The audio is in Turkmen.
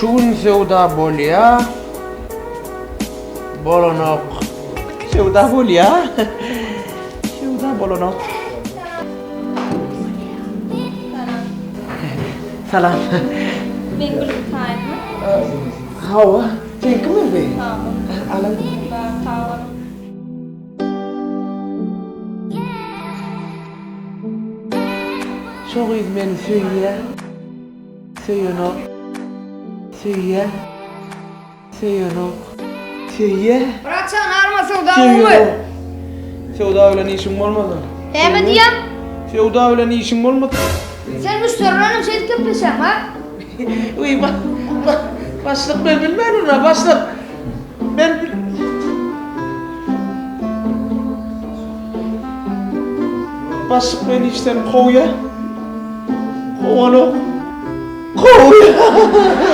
Şu gün söwda bolýa. Bolanok. Söwda bolýa. Söwda bolanok. Salam. Meň gülüm taýynmy? Hawa. Seňkimi bi? Alyň. Sag boluň. Şo gyz meni söýýä. Söýenok. Söýýä. Söýenok. Söýýä. Bratjan arma söwda gowy. Söwda bilen işiň bolmasyn. Näme diýýäň? Söwda bilen işiň bolmasyn. Sen müşderilerem şeýdip gepleşýäňmi a? Wiý, başlyk men bilmän ony, başlyk. Men Başlyk meni işden kowýa. Kowanok. Kowýa.